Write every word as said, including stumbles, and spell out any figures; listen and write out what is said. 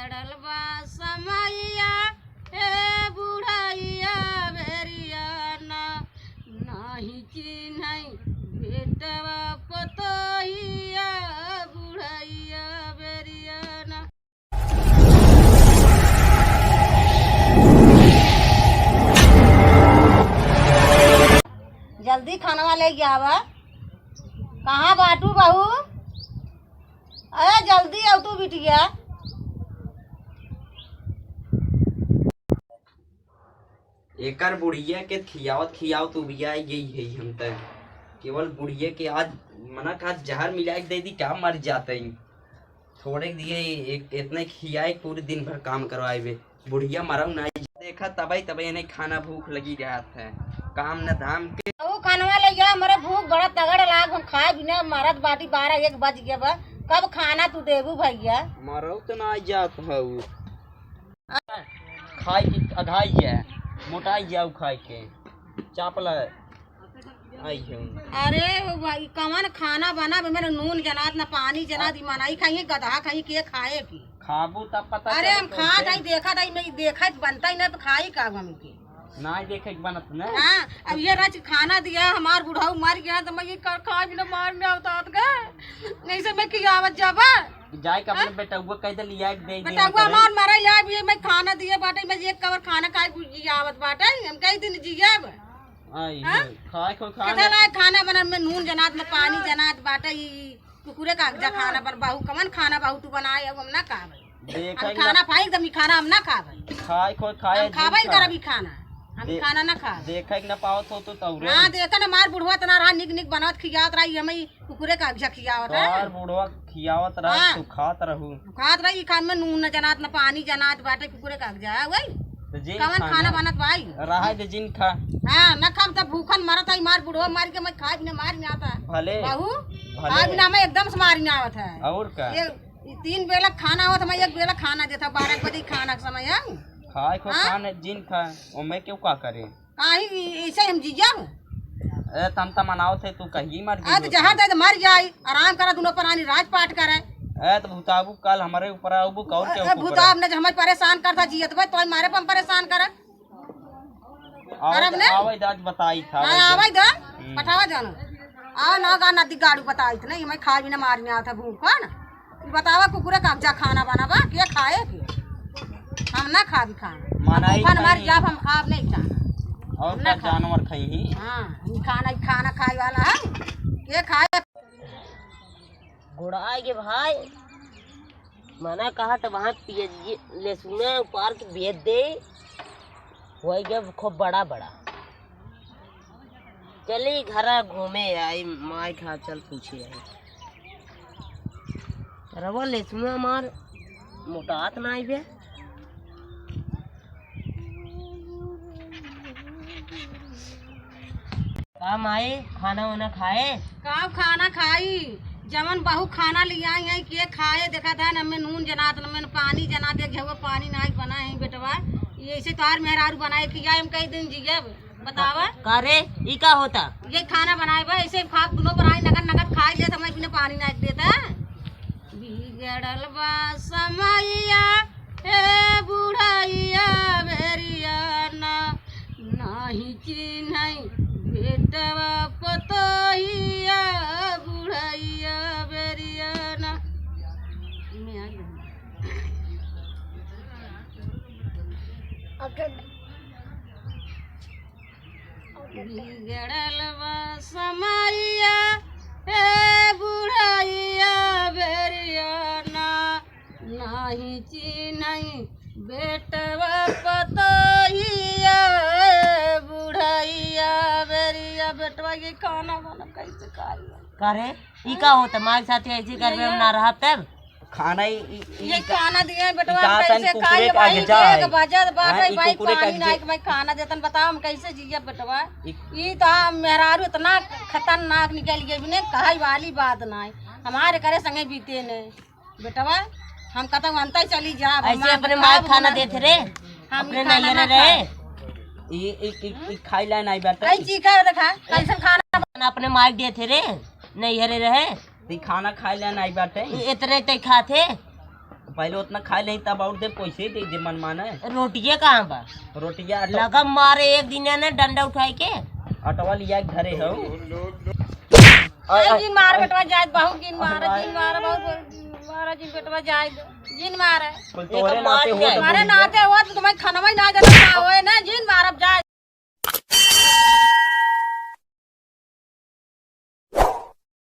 बिगड़ल बा समैया, ए बुढ़ैया बेरिया ना, नाही चिन्है बेटवा पतोहिया, बुढ़ैया बेरिया ना। जल्दी खानवा लेके आवा। कहाँ बाटू बहू? अरे जल्दी आव तू बिटिया। एकर बुढ़िया के खियावत खियावत उबिया गई है हम तक। केवल बुढ़िया के आज मना का जहर मिला के दे दी, का मर जाते हैं। थोड़े दिए एक, इतने खियाए पूरे दिन भर काम करवाए बे। बुढ़िया मरऊ ना। देखा तबई तबई इन्हें खाना भूख लगी रहत है, काम न धाम के। तू खानवा ले जा, हमरे भूख बड़ा तगड़ लाग, हम खाए बिना मरत बाटी, बारह एक बज गया बा। कब खाना तू देबू भैया? मरऊ तो ना जात हऊ। खाए के अघाई है, मोटाई जाऊ खाए के। चापला आई हूँ। अरे हो भाई, कवन खाना बना बे, मेरे नून जनात ना पानी जनात, ई मनई खाइए, गदहा खाइए, के खाए की? खाबू तब पता अरे चले हम तो खात दे। हई, देखत हई, मैं देखत बनता ही ना तो खाई का हम के? ना देखे के बनत ना। हाँ, अब ये रच खाना दिया, हमार बुढ़ऊ मर गया तो मैं ये का-, खाए बिना मार में आवता के। नहीं से मैं की आवत जाबा। जाए के अपने हाँ? बेटउआ कह दे लिया के दे दे बेटउआ करे। हमार मरे या भी मैं खाना दिए बाटे, मैं एक कवर खाना खाए कुछ जी आवत बाटे, हम कई दिन जियब। आई हाँ? है, खाए को खाना। कितना लायक खाना बना में नून जनात न पानी जनात बाटे, ई कुकुरे का अगजा खाना बन बाहू, कमन खाना बाहू तू बनाए, अब हम ना खाबे। देखे हम ना। खाना पाई तब ई खाना हम ना खाबे। खाए को खाए हम खाबे जिनका। करब ई खाना, हम ई दे-, खाना ना खाबे। देखे के ना पावत हो तो तौरे। ना देखा ना, मार बुढ़वा तना रहा, निक निक बनावत खियावत रहा, ई हमें कुकुरे का अगजा खियावत है। तोहार बुढ़वा खियावत रहा, हाँ। तू खात रहू। खात रही, ई खान में नून न जनात, न पानी जनात बाटे, कुकुरे का अगजा है, वही। तो जे कवन खाना खाना बनत भाई? रहा दे जिन खा। हाँ, न खाब तब भूखन मरत है, मार बुढ़वा मार के मैं खाए न मार न आता। भले। बहू, भले। खाए बिना मैं एकदम से मार न आवत है। और का? ये, ये तीन बेला खाना होत, मैं एक बेला खाना देता, बारह बजे खाना के समय है। खाए को हाँ? खान जिन खा, ओ मैं क्यों का करे? काहे ई, ऐसे हम जियब? ए, तम तम मनावत है, तू कहीं मर आ, तो गई जहाँ होती। दे तो मर जाई, आराम करा, दोनों प्राणी राज पाट करे। ए, तो भूताबू काल हमारे ऊपर आबू, कौन के ए, ऊपर भूताब ने जो हमें परेशान करता जियत भाई, तो मारे पर हम परेशान करे। आवे करब द-, ने? आवे द आज बताई था, हाँ, आवे द। आवे द, हम्म। पठावा जानो। आओ ना गा नदी गाड़ू बताई थे, नहीं, मैं खाए बिना मार में आवत है भूख, है ना? ई बतावा, कुकुरे का अगजा खाना बनावा, के खाए के? हम ना खाबी खाना। मनाई हम भूखन मर खाई। जाब, हम खाब नहीं खाना। और हम ना का खाब। जानवर खाई ही? हाँ, ई खाना, ई खाना खाए वाला है, के खाए? गोड़ाए के भाई, मना कहा तो वहाँ पियजिए, लहसुन उपार के बेच दे, वही के खूब बड़ा बड़ा। चली घरा घूमे आई, माई खा चल पूछे आई। रवा लहसुन हमार मोटात ना आई बे। का माई, खाना वाना खाए? का खाना खाई? जवन बहू खाना लियाई है, के खाए? देखा था न, में नून जनात, न में पानी जनात, एक झउआ पानी नाई बना है बेटवा। ये ऐसे तोहार मेहरारू बनाए खिया, हम कई दिन जियब? बतावा। का रे, ई का होता? ये खाना बनाए बा, ऐसे खा, दोनों पराई नगद नगद खाए लेत, हमें बिना पानी नाई देता। बिगड़ल बा समैया, ए बुढ़ैया बेरिया ना, नाही चिन्है बेटवा पतोहिया, बुढ़ैया बेरिया ना। बिगड़ल बा समैया, ए बुढ़ैया बेरिया ना, नाही चिन्है बेटवा पतोहिया, बुढ़ैया बेरिया। बेटवा के खाना वाना कैसे खाई? का रे, ई का होता? माई साथे ऐसे करबे, हम ना रहब तब? खाना ई, ई, ई ये का-, खाना दिए हैं बेटवा, ई का तन कैसे कुकुरे खाई? का भाई अगजा के है। बजत बाटे, हाँ, ई भाई कुकुरे का पानी अगजा। नाई के भाई खाना देतन, बताओ हम कैसे जियब बेटवा? ई ई तो मेहरारू इतना खतरनाक निकल गई, बिने कहाई वाली बात नाई, हमारे करे संगे बीते ने बेटवा। हम कतौ अंतै चली जाब, हम ऐसे अपने माई खाना देते रे, हम अपने खाना नैहरे ना रहे। खाए। ई, ई, ई, ई खाई ला नाई बाटे। कई चीज खाए देखा, कैसन खाना? अपने माई देते रे, नैहरे रहे। ती खाना खाए ला नाई बाटे। इ-, इतने ते खाते। पहले उतना खाए लेही, तब और दे, पैसे ही दे दे, मन माने। रोटिया कहाँ बा? रोटिया अटो- लगा मारे एक दिन ने डंडा उठाए के। अटवा लिया के घरे हो। ए, जिन मार बेटवा जाए, बहुत जिन मार, जिन मार, बहुत मार, जिन बेटवा जाए, जिन मार। कुल तोहरे नाते हो तो मारे बोलिए। नाते हो तो तुम्हें खाना ही ना देता, ओए,